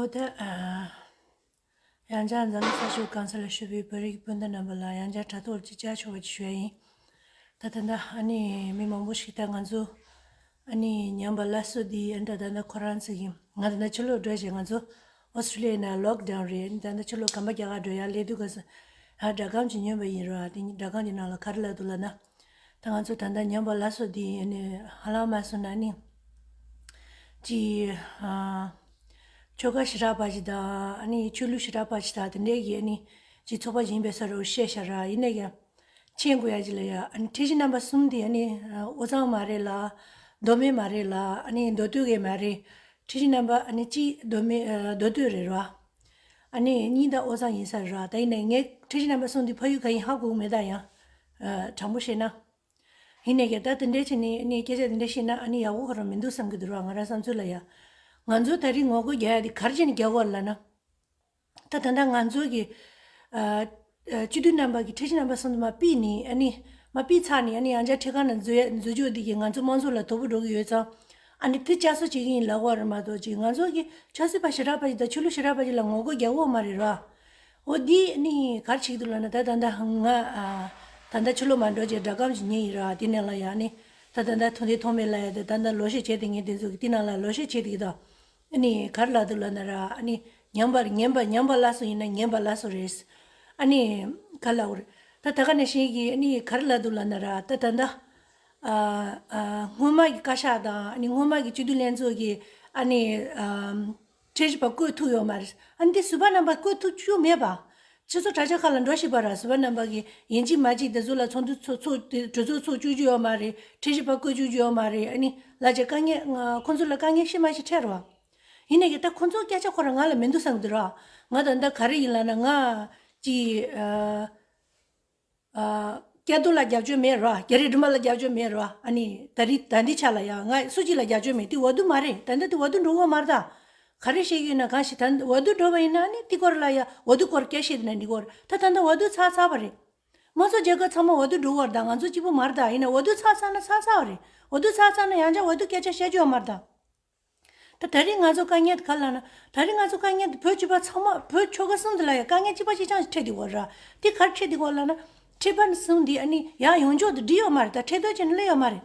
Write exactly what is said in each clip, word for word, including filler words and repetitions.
འོ་ད། ཨ། ཡང་བསྐྱར་འཛམ་གླིང་ས་ཕྱོགས་གང་ས་ལ་བཞུགས་པའི་བོད་རིགས་སྤུན་ཟླ་རྣམ་པ་ལ་ཡང་བསྐྱར་དྲ་ཐོག་ཅིག་བཅར་ཆོག་པ་ཅིག་ཞུ་ཡ་ཡིན། ད་ད་ལྟ་ཨ་ནི་མི་མང་པོ་ཞིག་ད་ང་ཚོ་ཨ་ནི་ཉམས་པ་སླར་གསོ་འདི་ཨ་ནི་ད་ད་ལྟ་ཁོ་རང་ཚོ་གི་ང་ད་ལྟ་ཕྱི་ལོགས་འགྲོ་བྱས་ང་ཚོ་ཨོ་སི་ཀྲི་ལི་ཡ་ན་ལོག་ཌའོན་རེད། ཨ་ནི་ད་ལྟ་ཕྱི་ལོགས་གམ་པ་རྒྱག་ག་འགྲོ་ཡ་སླེབས་དུས་ག་ས་ཨ་སྒྲ་སྒམ་ཅིག་ཉན་པ་ཡིན་ར། དེ་སྒྲ་སྒམ་གྱི་ནང་ལ་ག་རེ་ལབ་འདུག་ལབ་ན། ད་ང་ཚོ་ད་ལྟ་ཉམས་པ་སླར་གསོ་འདི་ཨ་ནི་ཧ་ལམ་མ་སོང་ན་ནི། ཅི། ཨ། ཆོལ་ཁ་ཞེ་དྲག་པ་ཞིག་དང་ཨ་ནི་ཆོས་ལུགས་ཞེ་དྲག་པ་ཞིག་དང་དེ་འདྲའི་གི་ཨ་ནི་ཅི་ཚོགས་པ་ཡིན་པའི་ས་རུ་བཤད་ཤག་ར། ཡིན་ནའི་ཀྱང་མཁྱེན་དགོས་ཡ་ཅིག་ལ་ཡ། ཨ་ནི་ཁྲིད་གཞི་རྣམ་པ་གསུམ་འདི་ཨ་ནི་ཨ་དབུས་གཙང་མ་རེད་ལ། མདོ་སྨད་མ་རེད་ལ། ཨ་ནི་མདོ་སྟོད་ཀྱི་མ་རེད། ཁྲིད་གཞི་རྣམ་པ་ཨ་ནི་གཅིག་མདོ་སྨད་ཨ་མདོ་སྟོད་རེད་ར། ཨ་ནི་གཉིས་ད་དབུས་གཙང་ཡིན་ས་ར། ད་ཡིན་ནའི་ངས་ཁྲིད་གཞི་རྣམ་པ་གསུམ་འདི་ཕ་ཡུལ་ག་ཡིན་ཧ་གོ་གི་མེད་ད་ཡང་། ཨ་དྲང་པོ་བཤད་ན། ཡིན་ནའི་ཀྱང་ད་དེ་འདྲའི་བྱས་ནས་ཨ་ནི་སྐད་ཆ་དེ་འདྲ་བཤད་ན་ཨ་ནི་ཡག་པོ་ཁོ་རང་མི་འདུག་བསམ་གྱི་འདུག་ར། ང་རང་བསམ་ཚུལ་ལ་ཡ། ང་ཚོ་ད་རིང་ངོ་རྒོལ་རྒྱག་ཡ་དེ་ག་རེ་བྱས་ནས་རྒྱག་དགོས་རེད་ལབ་ན། ད་ད་ལྟ་ང་ཚོ་གི་ཨ་ཨ་སྤྱི་འཐུས་རྣམ་པ་གི་ཁྲིད་གཞི་རྣམ་པ་གསུམ་དེ་མར་ཕུད་ནས་ཨ་ནི་མར་ཕུད་ཚར་ནས་ཨ་ནི་ཡང་བསྐྱར་ཁྲི་ཁང་ནང་འཛུལ་ཡ་འཛུལ་རྒྱུ་འདི་གིས་ང་ཚོ་དམངས་གཙོ་ལ་དོ་ཕོག་འགྲོ་གི་ཡོད་ཙང་། ཨ་ནི་དེ་བསྐྱར་གསོ་བྱེད་ཀྱི་ཡིན་ལབ་དགོས་རེད་མ་གཏོགས་ཅིག་ང་ཚོ་གི་ཆབ་སྲིད་པ་ཞེ་དྲག་པ་ཞིག་དང་ཆོས་ལུགས་ཞེ་དྲག་པ་ཞིག་ལ་ངོ་རྒོལ་རྒྱག་དགོས་མ་རེད་ར། འོ་འདི་ནི་ག་རེ་བྱེད་ཀྱི་འདུག་ལབ་ན། ད་ད་ལྟ་ང་ཨ་ད་ལྟ་ཕྱི་ལོགས་མར་འགྲོ་བྱས་སྒྲ་སྒམ་ཞིག་ཉན་ཡིན་ར། དེ་ནས་ལ་ཡ་ནི་ད་ད་ལྟ་ཐུང་ཐུང་མེད་ལ་ཡ། དེ་ད་ལྟ་ལོ་ཤས་བྱས་ཏེ་ངས་དེ་ཚོ་གི་དེ་ནང་ལ་ལོ་ཤས་བྱས་ཏེ་གི་ད་ཨ་ནི་ག་རེ་ལབ་འདུག་ལབ་ན་ར། ཨ་ནི་ཉམས་པར་ཉམས་པ་ཉམས་པ་སླར་གསོ་ཡིན་ན་ཉམས་པ་སླར་གསོ་རེད། ཨ་ནི་ག་རེ་ལབ་དགོས་རེད། ད་ད་ག་ནང་བཞིན་གི་ཨ་ནི་ག་རེ་ལབ་འདུག་ལབ་ན་ར། ད་ད་ལྟ་ཨ་ཨ་སྔོན་མ་གི་བཀའ་ཤག་དང་ཨ་ནི་སྔོན་མ་གི་སྤྱི་འཐུས་ལྷན་ཚོགས་ཀྱི་ཨ་ནི་ཨ་ཁྲིད་གཞི་པ་བསྐོས་ཐུབ་ཡོད་མ་རེད། ཨ་ནི་འདི་ཟུར་པ་རྣམ་པ་བསྐོས་ཐུབ་བཅུག་མེད་པ། སྤྱི་ཚོགས་དྲ་རྒྱ་ཁག་ལ་འགྲོ་ཤེས་པ་ར། ཟུར་པ་རྣམ་པ་གིས་ཡིན་གཅིག་མིན་གཅིག་དེ་ཚོ་ལ་ཚོགས་འདུ་ཚོགས་ཚོགས་དེ་གྲོས་ཚོགས་ཚོགས་བཅུག་རྒྱུ་ཡོད་མ་རེད། ཁྲིད་གཞི་པ་བསྐོས་བཅུག་རྒྱུ་ཡོད་མ་རེད། ཨ་ནི་ལ་ཅེ་དཀའ་ངལ་ང་ཁོང་ཚོ་ལ་དཀའ་ངལ་ཤི་མ་ཤི་འཕྲད་རོགས། ཡིན་ནའི་ཀྱི་ད་ཁོང་ཚོ་སྐད་ཆ་ཁོ་རང་ང་ལ་མི་འདུག་བསམ་གི་འདུག་ར། ང་ད་ལྟ་ག་རེ་ཡིན་ལབ་ན། ང་ཅི་ཨ་ཨ་སྐལ་རྡོར་ལ་རྒྱབ་སྐྱོར་མེད་ར། རྒྱ་རི་སྒྲོལ་མ་ལ་རྒྱབ་སྐྱོར་མེད་ར། ཨ་ནི་ད་རི་ད་འདི་ཆ་ལ་ཡ་ང་སུ་གཅིག་ལ་རྒྱབ་སྐྱོར་མེད། དེ་འོས་བསྡུ་མ་རེད། ད་ལྟ་དེ་འོས་བསྡུ་འགྲོ་གི་མ་རེད་ད། ག་རེ་བཤད་ཀྱི་ཡོད་ན་གང་ཞིག་ད་འོས་བསྡུ་འགྲོ་བ་ཡིན་ན་ཨ་ནི་དེ་སྐོར་ལ་ཡ་འོས་བསྡུ་སྐོར་སྐད་བཤད་དེ་ན་འགྲིག་གི་རེད། ད་ད་ལྟ་འོས་བསྡུ་ཚར་ཚར་བ་རེད། དམངས་གཙོ་རྒྱལ་ཁབ་ཚང་མ་འོས་བསྡུ་འགྲོ་གི་རེད་ད། ང་ཚོ་གཅིག་པུ་མ་རེད་ད། ཡིན་ན་འོས་བསྡུ་ཚར་ཚར་ན་ཚར་ཚར་བ་རེད། འོས་བསྡུ་ཚར་ཚར་ན་ཡང་བསྐྱར་འོས་བསྡུ་སྐད་ཆ་བཤད་རྒྱུ་ཡོད་མ་རེད་ད། ད་ད་རིང་ང་ཚོ་དཀའ་ངལ་དེ་ག་རེ་ལབ་ན། ད་རིང་ང་ཚོ་དཀའ་ངལ་དེ་བོད་སྤྱི་པ་ཚང་མ་བོད་ཆོལ་ཁ་གསུམ་དེ་ལ་ཡང་དཀའ་ངལ་གཅིག་པ་གཅིག་རྐྱང་ཞིག་འཕྲད་དེ་ཡོད་ར། དེ་ག་རེ་འཕྲད་དེ་ཡོད་ལབ་ན། ཁྲི་པ་གསུམ་འདི་ཨ་ནི་ཡང་ཡོང་ཕྱོགས་དེ་འགྲིག་ཡོད་མ་རེད་ད། འཕྲད་འདོད་བྱས་ནས་སླེབས་ཡོད་མ་རེད།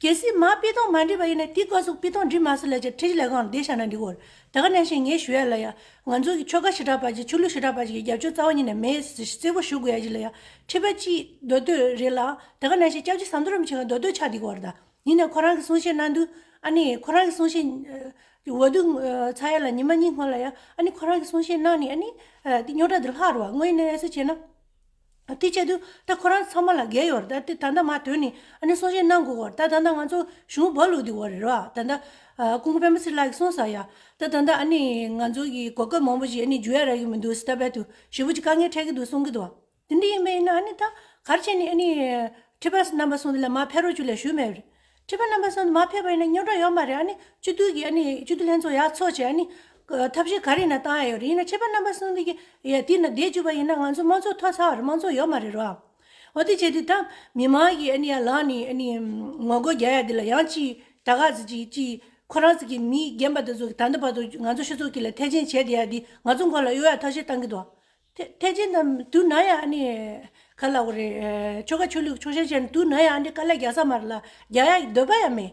གལ་སྲིད་མར་སྤྱི་དོན་མ་འགྲིག་པ་ཡིན་ན་དེ་སྐབས་སུ་སྤྱི་དོན་འགྲིག་མ་སོང་ལབ་བྱས་ཁྲི་གཞི་ལས་ཁང་བསྡད་བཞག་ན་འགྲིག་གི་རེད། ད་ག་ནང་བཞིན་ངས་ཞུ་ཡ་ལ་ཡ། ང་ཚོ་གི་ཆོལ་ཁ་ཞེ་དྲག་པ་ཅིག་ཆོས་ལུགས་ཞེ་དྲག་པ་ཅིག་གི་རྒྱབ་སྐྱོར་རྩ་བ་ཉིད་ནས་མེད་ཟེར་གསལ་པོ་ཞུ་དགོས་ཡ་ཅིག་ལ་ཡ། ཁྲི་པ་གཅིག་མདོ་སྟོད་རེད་ལ། ད་ག་ནང་བཞིན་སྐྱབས་རྗེ་ཟམ་གདོང་རིན་པོ་ཆེ་ག་མདོ་སྟོད་ཆགས་བསྡད་ཀྱི་ཡོད་རེད་ད། ཡིན་ནའི་ཁོ་རང་གི་གསུང་བཤད་གནང་དུས་ཨ་ནི་ཁོ་རང་གི་གསུང་བཤད་ཨ་འོས་བསྡུ་ཨ་ཚར་ཡ་ལ་ཉི་མ་གཉིས་སྔོན་ལ་ཡ་ཨ་ནི་ཁོ་རང་གི་གསུང་བཤད་གནང་ནས་ཨ་ནི་ཨ་དེ་རྙོག་དྲ་འདི་ལྷག་རེད་བ། དངོས་ཡིན་ན་ཡ་སུ་བྱས་ན། དེ་བྱས་དུས་ད་ཁོ་རང་ཚང་མ་ལ་འགན་ཡོད་རེད་ད། དེ་ད་ལྟ་མར་ཐོན་ནས་ཨ་ནི་གསུང་བཤད་གནང་དགོས་ཀྱི་ཡོད་རེད་ད། ད་ལྟ་ང་ཚོ་གཞུང་སྦོ་ལུག་དེ་ཡོད་རེད་ར། ད་ལྟ་ཨ་ཀུན་མཁྱེན་པད་མ་ཚེ་རིང་ལགས་ཀྱིས་གསུངས་ས་ཡ། ད་ད་ལྟ་ཨ་ནི་ང་ཚོ་གི་གོ་སྐབས་མང་པོ་ཞིག་ཨ་ནི་འཇུ་ཡ་རག་གི་མི་འདུག་ཟེར། ད་བལ་དུ་ཞེ་པོ་ཅིག་དཀའ་ངལ་འཕྲད་ཀྱི་འདུག་གསུང་གི་འདུག་བ། དེ་འདྲ་ཡིན་པ་ཡིན་ན་ཨ་ནི་ད་ག་རེ་བྱས་ནས་ཨ་ནི་ཁྲི་པ་རྣམ་པ་གསུམ་དེ་ལ་མར་ཕེབས་རོགས་བྱོས་ལབ་ཞུས་མེད་པ་རེད། ཁྲི་པ་རྣམ་པ་གསུམ་དེ་མར་ཕེབས་པ་ཡིན་ན་རྙོག་དྲ་ཡོད་མ་རེད། ཨ་ནི་སྤྱི་འཐུས་ཀྱི་ཨ་ནི་སྤྱི་འཐུས་ལྷན་ཚོགས་ཡར་ཚོགས་བྱས་ཨ་ནི་ཐབས་ཤེས་ག་རེ་ཡིན་ན་བཏང་ཡ་ཡོད་རེད། ཡིན་ན་ཁྲི་པ་རྣམ་པ་གསུམ་དེ་གི་ཡ་དེ་ན་བསྡད་བཅུག་པ་ཡིན་ན་ང་ཚོ་དམངས་གཙོ་ཐོབ་ཚར་བ་རེད། དམངས་གཙོ་ཡོད་མ་རེད་རོ། འོ་དེ་བྱས་དུས་ད་མི་མང་གིས་ཨ་ནི་ཡར་ལངས་ནས་ཨ་ནི་ངོ་རྒོལ་རྒྱག་ཡ་དེ་ལ་ཡང་ཅིག་ད་ག་ཟེ་ཅིག་ཅིག་ཁོ་རང་ཚོ་གི་མི་རྒན་པ་དེ་ཚོ་གི་ད་ལྟ་བར་དུ་ང་ཚོ་སྤྱི་ཚོགས་ཀྱི་ལ་ཐེ་ཇན་བྱས་བསྡད་ཡ་དེ་ང་ཚོ་མགོ་ལ་གཡོག་ཡ་ཐབས་ཤེས་བཏང་གི་འདུག་ཐེ་ཐེ་ཇན་དང་དུ་ན་ཡ་ཨ་ནི་ག་ལབ་དགོས་རེད། ཆོལ་ཁ་ཆོས་ལུགས་ཕྱོགས་ཞེན་བྱས་ནས་དུ་ན་ཡ་ཨ་ནི་དཀའ་ལས་རྒྱག་ས་མ་རེད་ལ། རྒྱག་ཡ་འདོད་པ་ཡང་མེད།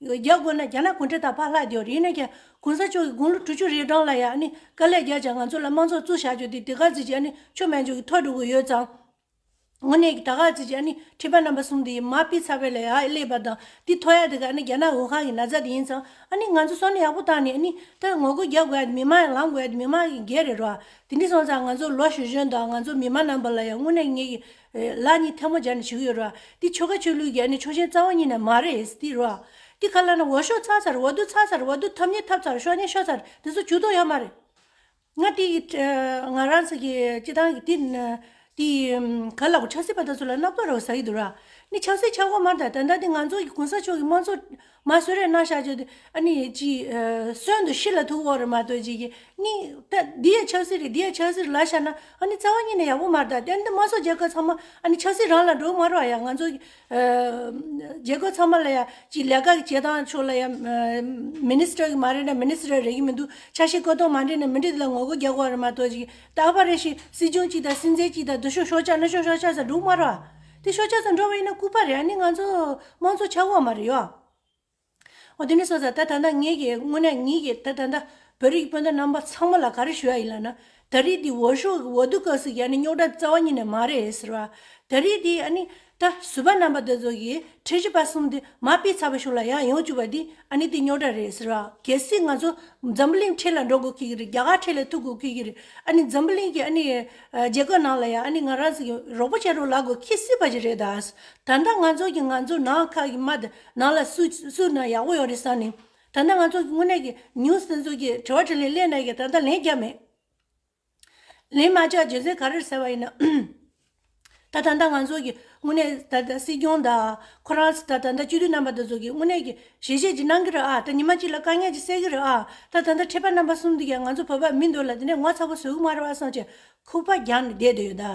རྒྱག་དགོས་ན་རྒྱ་ནག་གུང་ཁྲན་ཏང་ཕར་ལྷག་བསྡད་ཡོད་རེད། ཡིན་ན་ཀྱང་གོང་ས་མཆོག་གི་དགུང་ལོ་དྲུག་ཅུ་རེ་གྲངས་ལ་ཡ་ཨ་ནི་དཀའ་ལས་རྒྱག་ཀྱང་ང་ཚོ་ལ་དམངས་གཙོ་བཙུགས་བཞག་རྒྱུ་དེ་དེ་ག་ཚོད་ཅིག་ཨ་ནི་ཆོ་མེད་འཇོག་གི་ཐོག་འགྲོ་གི་ཡོད་ཙང་། དངོས་གནས་ཀྱི་ད་ག་ཚོད་ཅིག་ཨ་ནི་ཁྲི་པ་རྣམ་པ་གསུམ་དེ་མར་ཕུད་ཚར་བའི་ལ་ཡ་སླེབས་པ་དང་དེ་ཐོབ་ཡ་དེ་ག་ཨ་ནི་རྒྱ་ནག་ཝུ་ཧན་གྱི་ན་ཚ་དེ་ཡིན་ཙང་ཨ་ནི་ང་ཚོ་བསམ་བློ་ཡག་པོ་བཏང་ནས་ཨ་ནི་ད་ངོ་རྒོལ་རྒྱག་དགོས་ཡ་དེ་མི་མང་ཡང་ལངས་དགོས་ཡ་དེ་མི་མང་གི་འགན་རེད་རོ། དེ་འདྲ་སོང་ཙང་ང་ཚོ་ལོ་གཞོན་གཞོན་དང་ང་ཚོ་མི་མང་རྣམ་པ་ལ་ཡང་དངོས་གནས་ངེད་ཀྱི་ལག་གཉིས་ཐལ་མོ་སྦྱར་ནས་ཞུ་གི་ཡོད་ར། འདི་ཆོལ་ཁ་ཆོས་ལུགས་ཀྱི་ཨ་ནི་ཕྱོགས་ཞེན་རྩ་བ་ཉིད་ནས་མ་རེད་འདི་ར། འདི་ག་ལབ་ན་འོས་ཤོག་ཚར་ཚར། འོས་བསྡུ་ཚར་ཚར། འོས་བསྡུ་ཐོབ་ཉེས་ཐོབ་ཚར། ཤོར་ཉེས་ཤོར་ཚར། འདི་ཚོ་ཇུས་གཏོགས་ཡོད་མ་རེད། ང་འདི་ང་རང་ཚོ་གི་སྤྱི་བཏང་གི་འདི་འདི་ག་ལབ་དགོས། ཆབ་སྲིད་པ་དེ་ཚོ་ལ་མནབ་ཐོག་རོགས་ཟ་གི་འདུག་ར། ནི་ཆབ་སྲིད་ཆགས་ཀྱི་མ་རེད། ད་ད་ལྟ་དེ་ང་ཚོ་གི་གོང་ས་མཆོག་གི་དམངས་གཙོ་མར་གསོལ་རས་གནང་བཞག་རྒྱུ་དེ་ཨ་ནི་ཅི་ཨ་གསོན་དུ་ཤི་ལ་ཐུག་འོ་རེད་མ་གཏོགས་ཅིག་གི་ནི་ད་འདི་ཡ་ཆབ་སྲིད་རེད། འདི་ཡ་ཆབ་སྲིད་རེད་ལབ་བཞག་ན་ཨ་ནི་རྩ་བ་ཉིད་ནས་ཡག་པོ་མ་རེད། ད་དེ་འདི་དམངས་གཙོ་རྒྱལ་ཁབ་ཚང་མ་ཨ་ནི་ཆབ་སྲིད་རང་ལ་འགྲོ་གི་མ་རེད་བ། ཡ་ང་ཚོ་གི་ཨ་རྒྱལ་ཁབ་ཚང་མ་ལ་ཡ་ཅིག་ལས་ཀ་གི་བྱེད་སྟངས་ཕྱོགས་ལ་ཡ་ཨ་མི་ནི་སི་ཊར་གི་མ་རེད་ན་མི་ནི་སི་ཊར་རེད་གི་མི་འདུག་ཆ་ཤས་བཀོད་སྟངས་མ་འགྲིག་ན་མི་འགྲིག་དེ་ལ་ངོ་རྒོལ་རྒྱག་དགོས་རེད་མ་གཏོགས་ཅིག་ད་ཕར་རེ་ཞིག་སྲིད་སྐྱོང་གཅིག་དང་སྲིད་འཛིན་གཅིག་དང་འདི་ཤོག་ཤོག་ཆག་ན་ཤོག་ཤོག་ཆག་ས་འགྲོ་གི་མ་རེད་བ། དེ་ཤོག་ཆག་ས་འགྲོ་བ་ཡིན་ན་ལྐུགས་པ་རེད། ཨ་ནི་ང་ཚོ་དམངས་གཙོ་ཆགས་ཀྱི་མ་རེད་ཡོ། འོ་དེ་ནི་སོང་ཙང་ད་ད་ལྟ་ངེད་ཀྱི་དངོས་གནས་ངེད་ཀྱི་ད་ད་ལྟ་བོད་རིགས་སྤུན་ཟླ་རྣམ་པ་ཚང་མ་ལ་ག་རེ་ཞུ་ཡ་ཡིན་ལབ་ན། ད་རེས་འདི་འོས་ཤོག་གི་འོས་བསྡུ་སྐབས་སུ་ཡ་ནི་རྙོག་དྲ་རྩ་བ་ཉིད་ནས་མ་རེད་ཟེར་བ། ད་རེས་འདི་ཨ་ནི་ད་ཟུར་པ་རྣམ་པ་དེ་ཚོ་གིས་ཁྲིམས་ཞིབ་པ་གསུམ་འདི་མ་ཕུད་ཚར་བའི་ཤུགས་ལ་ཡར་ཡོང་བཅུག་པ་འདི་ཨ་ནི་འདི་རྙོག་དྲ་རེད་ཟེར་བ། གལ་སྲིད་ང་ཚོ་འཛམ་བུ་གླིང་ཁྲིམས་ལ་འགྲོ་དགོས་ཀྱི་རེད། རྒྱ་གར་ཁྲིམས་ལ་ཐུག་དགོས་ཀྱི་རེད། ཨ་ནི་འཛམ་བུ་གླིང་གི་ཨ་ནི་ཨ་རྒྱལ་ཁབ་ནང་ལ་ཡ་ཨ་ནི་ང་རང་ཚོ་གི་རོགས་པ་བྱེད་རོགས་ལབ་དགོས་ཁེལ་སྲིད་པ་ཅིག་རེད་ད། ད་ལྟ་ང་ཚོ་གི་ང་ཚོ་ནང་ཁག་གི་མ་དེ་ནང་ལ་སུ་སུ་ན་ཡག་པོ་ཡོད་རེད་བསམ་ནས། ད་ལྟ་ང་ཚོ་གི་དངོས་གནས་ཀྱི་ཉུང་སུ་ཚོ་གི་དྲི་བ་དྲིས་ལན་སླེབས་ནས་ཀྱི་ད་ལྟ་ལན་རྒྱབ་མེད། ལན་མ་རྒྱག་རྒྱུ་མཚན་ག་རེ་རེད་ཟེར་བ་ཡིན་ན། ད་ད་ལྟ་ང་ཚོ་གི་དངོས་གནས་ད་ལྟ་སྲིད་སྐྱོང་དང་ཁོ་རང་ད་ད་ལྟ་སྤྱི་འཐུས་རྣམ་པ་དེ་ཚོ་གི་དངོས་གནས་ཀྱི་ཞལ་བཞེས་ཅིག་གནང་གི་རེད་ཨ། ད་ཉི་མ་གཅིག་ལ་དཀའ་ངལ་ཅིག་སེལ་གི་རེད་ཨ། ད་ད་ལྟ་ཁྲི་པ་རྣམ་པ་གསུམ་འདི་གས་ང་ཚོ་བོད་པ་མི་འདུག་ལ་དེ་ནས་ངོ་ཚ་པོ་བཟོ་གི་མ་རེད་བ་བསམ་བྱས་ཁུག་པ་རྒྱག་ནས་བསྡད་བསྡད་ཡོད་ད།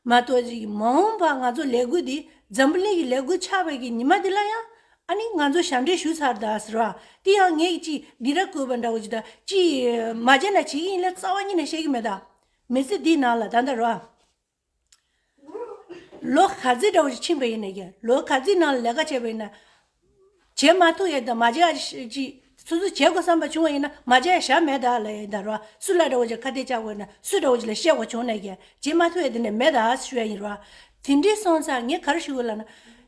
མ་གཏོགས་ཅིག་མ་འོངས་པ་ང་ཚོ་ལས་འགུལ་འདི་འཛམ་བུ་གླིང་གི་ལས་འགུལ་ཆགས་པའི་གི་ཉི་མ་འདི་ལ་ཡང་ཨ་ནི་ང་ཚོ་ཞབས་འདྲེན་ཞུས་ཚར་ད་ཟེར་བ། དེ་ཡང་ངས་ཀྱི་ཅིག་སྡིགས་ར་བསྐུལ་བ་འདྲ་བོ་ཅིག་ད་ཅིག་མ་བྱས་ན་བྱེད་ཀྱི་ཡིན་ལ་རྩ་བ་ཉིད་ནས་བཤད་ཀྱི་མེད་ད། མི་ཚེ་འདིའི་ནང་ལ་ད་ལྟ་རོ། ལོ་ག་ཚོད་འདྲ་བོ་ཞིག་ཕྱིན་པ་ཡིན་ན་ཀྱང་ལོ་ག་ཚོད་ནང་ལ་ལས་ཀ་བྱས་པ་ཡིན་ན། བྱེད་མ་ཐུབ་ཡས་དང་མ་བྱེད་ཡ་ཅིག་སོ་སོ་བྱེད་དགོས་བསམ་པ་བྱུང་བ་ཡིན་ན་མ་བྱེད་ཡ་བཞག་མེད་ད་ལབ་ཡིན་ད་རོ། སུ་ལ་འདྲ་བོ་ཅིག་ཁ་གཏད་བཅག་དགོས་ན་སུ་འདྲ་བོ་ཅིག་ལ་བཤད་དགོས་བྱུང་ན་ཀྱང་བྱེད་མ་ཐུབ་ཡས་དེ་འདྲ་མེད་ད་ཞུ་ཡ་ཡིན་རོ། དེ་འདྲའི་སོང་ཙང་ངས་ག་རེ་ཞུ་དགོས་ལབ་ན།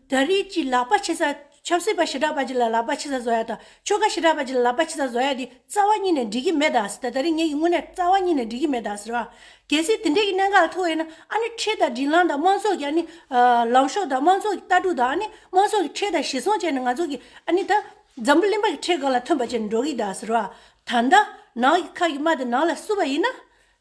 ད་རེས་ཀྱི་ལག་པ་ཕྱི་ས་ཆབ་སྲིད་པ་ཞེ་དྲག་པ་ཅིག་ལ་ལག་པ་ཕྱི་ས་བཟོ་ཡ་དང་ཆོལ་ཁ་ཞེ་དྲག་པ་ཅིག་ལ་ལག་པ་ཕྱི་ས་བཟོ་ཡ་དེ་རྩ་བ་ཉིད་ནས་འགྲིག་གི་མེད་ད་ཟེར། ད་ད་རེས་ངས་ཀྱི་དངོས་གནས་རྩ་བ་ཉིད་ནས་འགྲིག་གི་མེད་ད་ཟེར་བ། གལ་སྲིད་དེ་འདྲའི་གི་གནད་འགག་ལ་ཐུག་པ་ཡིན་ན་ཨ་ནི་ཁྲིམས་དང་སྒྲིག་ལམ་དང་དམངས་གཙོ་གི་ཨ་ནི་ཨ་ལངས་ཕྱོགས་དང་དམངས་གཙོ་གི་ལྟ་གྲུབ་དང་ཨ་ནི་དམངས་གཙོ་གི་ཁྲིམས་དང་གཞི་བཟུང་བྱས་ནས་ང་ཚོ་གི་ཨ་ནི་ད་འཛམ་བུ་གླིང་པ་གི་ཁྲིམས་སྒང་ལ་མཐུན་པ་བྱས་ནས་འགྲོ་གི་ཡིན་ད་ཟེར་བ། ད་ལྟ་ནང་གི་ཁ་གི་མ་དེ་ནང་ལ་བསུབ་པ་ཡིན་ན།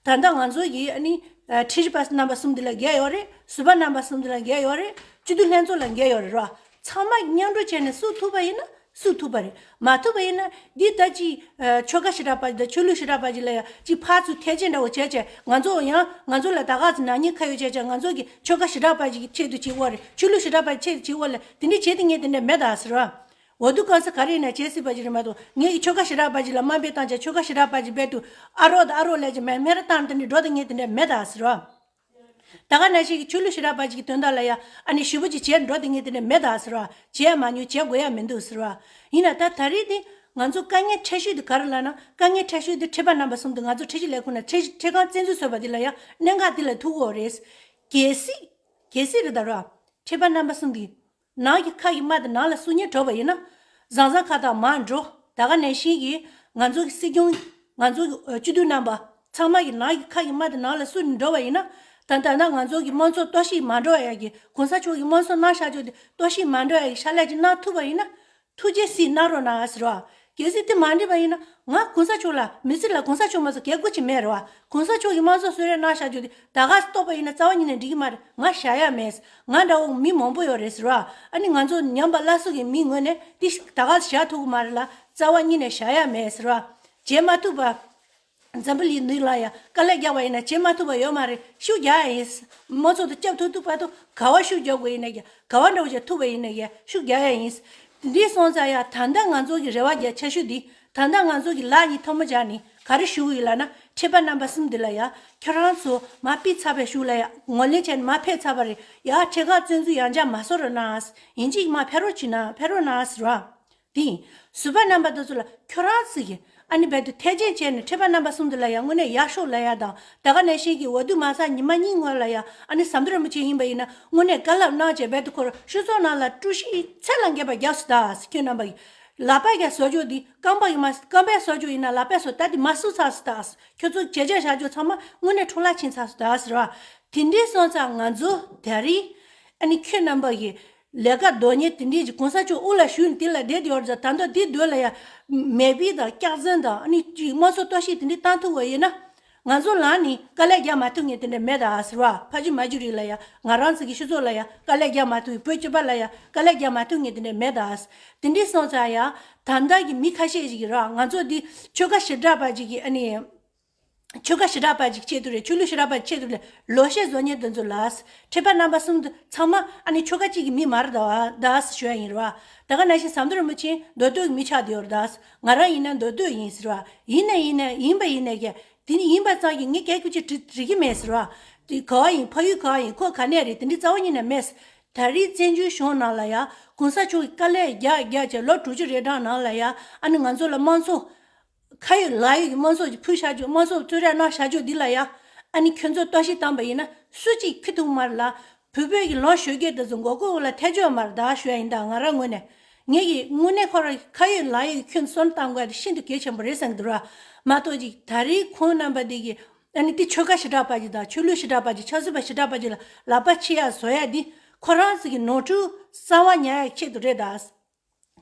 ད་ལྟ་ང་ཚོ་གི་ཨ་ནི་ཨ་ཁྲིམས་ཞིབ་པ་རྣམ་པ་གསུམ་དེ་ལ་འགལ་ཡོད་རེད། ཟུར་པ་རྣམ་པ་གསུམ་དེ་ལ་འགལ་ཡོད་རེད། སྤྱི་འཐུས་ལྷན་ཚོགས་ལ་འགལ་ཡོད་རེད་རོ། ཚང་མ་མཉམ་འགྲོ་བྱས་ནས་བསུབ་ཐུབ་པ་ཡིན་ན་བསུབ་ཐུབ་པ་རེད། མ་ཐུབ་པ་ཡིན་ན་འདི་ལྟ་ཅི་ཨ་ཆོལ་ཁ་ཞེ་དྲག་པ་ཅིག་དང་ཆོས་ལུགས་ཞེ་དྲག་པ་ཅིག་ལ་ཡང་ཅིག་ཕར་ཚུར་ཐེ་བྱེད་འདྲ་བོ་བྱས་བྱས་ང་ཚོ་ཡང་ང་ཚོ་ལ་ད་ག་ཚོད་ནག་ཉེས་ཁ་ཡོད་བྱས་བྱས་ང་ཚོ་གི་ཆོལ་ཁ་ཞེ་དྲག་པ་ཅིག་གི་ཆེད་དུ་བྱེད་དགོས་རེད། ཆོས་ལུགས་ཞེ་དྲག་པ་ཆེད་དུ་བྱེད་དགོས་ལ་དེ་འདྲ་བྱེད་དེ་ངས་དེ་འདྲ་མེད་ད་ཟེར་བ། འོས་བསྡུ་སྐབས་སུ་ག་རེ་ཡིན་ན་བྱེད་སྲིད་པ་ཅིག་རེད་མ་གཏོགས་ངེད་ཀྱི་ཆོལ་ཁ་ཞེ་དྲག་པ་ཅིག་ལ་དམའ་འབེབས་བཏང་བྱས་ཆོལ་ཁ་ཞེ་དྲག་པ་ཅིག་རྦད་དུ་ཨ་རོགས་དང་ཨ་རོགས་ལས་ཀྱི་མེ་སྨད་ར་བཏང་དེ་འདྲ་འགྲོ་དེ་ངས་དེ་འདྲ་མེད་ད་ཟེར་བ། ད་ག་ནང་བཞིན་གྱི་ཆོས་ལུགས་ཞེ་དྲག་པ་ཅིག་གི་དོན་དག་ལ་ཡ་ཨ་ནི་ཞེ་པོ་ཅིག་བྱས་འགྲོ་དེ་ངས་དེ་འདྲ་མེད་ད་ཟེར་བ། བྱས་མ་མྱོང་བྱེད་དགོས་ཡ་མི་འདུག་ཟེར་བ། ཡིན་ན་ད་ད་རེས་དེ་ང་ཚོ་དཀའ་ངལ་འཕྲད་ཤོས་དེ་ག་རེ་ལབ་ན་དཀའ་ངལ་འཕྲད་ཤོས་དེ་ཁྲི་པ་རྣམ་པ་གསུམ་དེ་ང་ཚོ་ཁྲི་ཆེན་ལས་ཁུངས་ནས་ཁྲི་ཁྲི་ཁང་བཙན་འཛུལ་བཟོས་པ་དེ་ལ་ཡ་གནད་འགག་དེ་ལ་ཐུག་གི་ཡོད་རེད། གལ་སྲིད་གལ་སྲིད་རེད་ད་ར། ཁྲི་པ་རྣམ་པ་གསུམ་གྱིས་ནང་གི་ཁ་གི་རྨ་དེ་ནང་ལ་བསུ་སྙན་སྒྲོག་པ་ཡིན་ན། བཟང་བཟང་ཁ་དང་མར་འགྲོ། ད་ག་ནང་བཞིན་གྱི་ང་ཚོ་གི་སྲིད་སྐྱོང་། ང་ཚོ་གི་སྤྱི་འཐུས་རྣམ་པ་ཚང་མ་གི་ནང་གི་ཁ་གི་རྨ་དེ་ནང་ལ་བསུ་ནས་འགྲོ་བ་ཡིན་ན། ད་ད་ལྟ་ང་ཚོ་གི་དམངས་གཙོ་གཏོར་བཤིག་མ་འགྲོ་ཡ་གི་གོང་ས་མཆོག་གི་དམངས་གཙོ་གནང་བཞག་རྒྱུ་དེ་གཏོར་བཤིག་མ་འགྲོ་ཡ་གི་ཕྱག་ལས་ཅིག་གནང་ཐུབ་པ་ཡིན་ན། ཐུགས་རྗེ་གཟིགས་གནང་རོགས་གནང་ཟེར་བ། གལ་སྲིད་དེ་མ་འགྲིག་པ་ཡིན་ན་ང་གོང་ས་མཆོག་ལ་མི་ཚེ་ལ་གོང་ས་མཆོག་མ་གཏོགས་གལ་དགོས་ཅིག་མེད་རེད་བ། གོང་ས་མཆོག་གི་དམངས་གཙོ་གསོལ་རས་གནང་བཞག་རྒྱུ་དེ་ད་ག་སེ་གཏོར་བ་ཡིན་ན་རྩ་བ་ཉིད་ནས་འགྲིག་གི་མ་རེད། ང་བཞག་ཡ་མེད། ང་འདྲ་བོ་མི་མང་པོ་ཡོད་རེད་ཟེར་བ། ཨ་ནི་ང་ཚོ་ཉམས་པ་སླར་གསོ་གི་མིའི་ངོས་ནས་དེ་ད་ག་སེ་བཞག་ཐུབ་ཀྱི་མ་རེད་ལ་རྩ་བ་ཉིད་ནས་བཞག་ཡ་མེད་ཟེར་བ། བྱེད་མ་ཐུབ་པ། འཛམ་བུ་གླིང་འདི་ལ་ཡ་དཀའ་ལས་རྒྱག་པ་ཡིན་ན་བྱེད་མ་ཐུབ་པ་ཡོད་མ་རེད། ཤུགས་རྒྱག་ཡ་ཡིན། དམངས་གཙོ་དང་སྐྱབས་ཐུབ་ཐུབ་བར་དུ་ག་བ་ཤུགས་རྒྱག་དགོས་ཡིན་ན་ཀྱང་ག་བ་འདྲ་བོ་ཅིག་ཐུབ་པ་ཡིན་ན་ཀྱང་ཤུགས་རྒྱག་ཡ་ཡིན། འདི་སོང་ཙང་ཡ་ད་ལྟ་ང་ཚོ་གི་རེ་བ་རྒྱ་ཆེ་ཤོས་འདི་ད་ལྟ་ང་ཚོ་གི་ལག་གཉིས་ཐལ་མོ་སྦྱར་ནས་ག་རེ་ཞུ་གི་ཡོད་ལབ་ན་ཁྲི་པ་རྣམ་པ་གསུམ་འདི་ལ་ཡ་ཁྱོད་རང་ཚོ་མ་ཕེབས་ཚར་བའི་ཤུགས་ལ་ཡ་ངོས་ལེན་བྱས་ནས་མ་ཕེབས་ཚར་བ་རེད། ཡ་ཁྲི་ཁག་བཙན་འཛུལ་ཡང་བསྐྱར་མ་བཟོ་རོགས་གནང་། ཡིན་གཅིག་མ་ཕེབས་རོགས་བྱེད་ན་ཕེབས་རོགས་གནང་ཟེར་བ། དེ་ཡིན། ཟུར་པ་རྣམ་པ་དེ་ཚོ་ལ་ཁྱོད་རང་ཚོ་གིས་ཨ་ནི་རྦད་དེ་ཐེ་ཇུས་བྱས་ནས་ཁྲི་པ་རྣམ་པ་གསུམ་དེ་ལ་ཡང་དངོས་གནས་ཡག་ཤོས་ལབ་ཡ་དང་ད་ག་ནང་བཞིན་གྱི་འོས་བསྡུ་མ་ཚར་ཉི་མ་གཉིས་སྔོན་ལ་ཡང་ཨ་ནི་ཟམ་གདོང་རིན་པོ་ཆེ་ཡིན་པ་ཡིན་ན་དངོས་གནས་བཀའ་སློབ་གནང་བྱས་རྦད་དེ་ཁོ་རང་གཞུང་ཚོགས་ནང་ལ་དཀྲུག་ཤིང་ཚད་ལས་འགལ་བ་རྒྱག་སོང་ད། ཁྱོད་རྣམ་པ་གིས་ལག་པ་གིས་བཟོ་རྒྱུ་འདི་རྐང་པ་གིས་མ་རྐང་པས་བཟོ་རྒྱུ་ཡིན་ན་ལག་པས་བཟོ་ད་འདི་མ་བཟོ་ཚར་སོང་ད། ཁྱོད་ཚོ་བྱས་རྗེས་བཞག་རྒྱུ་ཚང་མ་དངོས་གནས་འཕྲོ་བརླག་ཕྱིན་ཚར་སོང་ད་ཟེར་བ། དེ་འདྲའི་སོང་ཙང་ང་ཚོ་ད་རེས་ཨ་ནི་ཁྱོད་རྣམ་པ་གིས། ལས་ཀ་དོན་གཉེར་དེ་འདྲས་ཀྱི་གོང་ས་མཆོག་དབུ་ལ་བཞུགས་ནས་དེ་ལ་བསྡད་ཡོད་རེད། ད་ལྟ་དེ་སྡོད་ལ་ཡ་མེ་སྦིས་དང་སྐྱག་རྫུན་དང་ཨ་ནི་ཅིག་དམངས་གཙོ་གཏོར་བཤིག་དེ་འདྲས་བཏང་ཐུབ་པ་ཡིན་ན། ང་ཚོ་ལ་ནི་དཀའ་ལས་རྒྱག་མ་ཐུབ་མཁན་དེ་འདྲ་མེད་ད་ཟེར་བ། ཕ་རྒྱུད་མ་རྒྱུད་རིགས་ལ་ཡ་ང་རང་ཚོ་གི་སྤྱི་ཚོགས་ལ་ཡ་དཀའ་ལས་རྒྱག་མ་ཐུབ། བོད་སྤྱི་པ་ལ་ཡ་དཀའ་ལས་རྒྱག་མ་ཐུབ་མཁན་དེ་འདྲ་མེད་ད། དེ་འདྲའི་སོང་ཙང་ཡ་ད་ལྟ་གི་མི་ཁ་ཤས་ཤིག་གིས་ར་ང་ཚོ་འདི་ཆོལ་ཁ་ཞེ་དྲག་པ་ཅིག་གི་ཨ་ནི། ཆོལ་ཁ་ཞེ་དྲག་པ་ཅིག་ཆེད་དུ་རེད། ཆོས་ལུགས་ཞེ་དྲག་པ་ཆེད་དུ་རེད། ལོ་ཤས་བཟོ་མཁན་དེ་ཚོ་ལ། ཁྲི་པ་རྣམ་པ་གསུམ་དུ་ཚང་མ་ཨ་ནི་ཆོལ་ཁ་གཅིག་གི་མི་མ་རེད་ད་ཟེར་ཞུ་ཡ་ཡིན་ར་བ། ད་ག་ནང་བཞིན་ཟམ་གདོང་རིན་པོ་ཆེ་མདོ་སྟོད་ཀྱི་མི་ཆགས་བསྡད་ཡོད་རེད་ད། ང་རང་ཡིན་ན་མདོ་སྟོད་ཡིན་ཟེར་བ། ཡིན་ན་ཡིན་ན་ཡིན་པ་ཡིན་ནས་ཀྱི་དེ་ནི་ཡིན་པ་ཙང་གི་ངས་སྐད་ཆ་ཅིག་དྲི་དྲི་གི་མེད་ཟེར་བ། དེ་ག་བ་ཡིན། ཕ་ཡུལ་ག་བ་ཡིན། ཁོ་ག་ནས་རེད། དེ་འདྲའི་རྩ་བ་ཉིད་ནས་མེད། ད་རེས་བཙན་བྱོལ་གཞུང་ནང་ལ་ཡ་གོང་ས་མཆོག་གིས་དཀའ་ལས་རྒྱག་རྒྱག་བྱས་ལོ་དྲུག་ཅུ་རེ་གྲངས་ནང་ལ་ཡ་ཨ་ནི་ང་ཚོ་ལ་དམངས་གཙོ། ཁ་ཡོད་ལག་ཡོད་ཀྱི་དམངས་གཙོ་ཅིག་ཕུལ་བཞག་རྒྱུ། དམངས་གཙོ་གཙོ་རས་གནང་བཞག་རྒྱུ་འདི་ལ་ཡ་ཨ་ནི་ཁྱོད་ཚོ་ལྟ་ཞིབ་བཏང་པ་ཡིན་ན་སུ་གཅིག་ཁེ་ཐུག་མ་རེད་ལ། བོད་པའི་གི་ལོ་གཞོན་སྐྱེས་དེ་ཚོ་མགོ་སྐོར་ལ་ཐལ་ཆོག་མ་རེད་ད་ཞུ་ཡ་ཡིན་ད། ང་རང་ངོས་ནས། ངེད་ཀྱི་དངོས་གནས་ཁོ་རང་ཁ་ཡོད་ལག་ཡོད་ཀྱི་ཁྱོད་ཚོ་སོན་བཏང་དགོས་ཡ་དེ་ཤིན་ཏུ་གལ་ཆེན་པོ་རེད་བསམ་གྱི་འདུག་ར། མ་གཏོགས་ཅིག་ད་རེས་ཁོང་རྣམ་པ་འདི་གི་ཨ་ནི་དེ་ཆོལ་ཁ་ཞེ་དྲག་པ་ཅིག་དང་ཆོས་ལུགས་ཞེ་དྲག་པ་ཅིག་ཆབ་སྲིད་པ་ཞེ་དྲག་པ་ཅིག་ལ་ལག་པ་ཕྱེ་ཡ་བཟོ་ཡ་འདི་ཁོ་རང་ཚོ་གི་ནོར་འཁྲུལ་རྩ་བ་ཉར་ཡ་ཆེད་དུ་རེད་ད།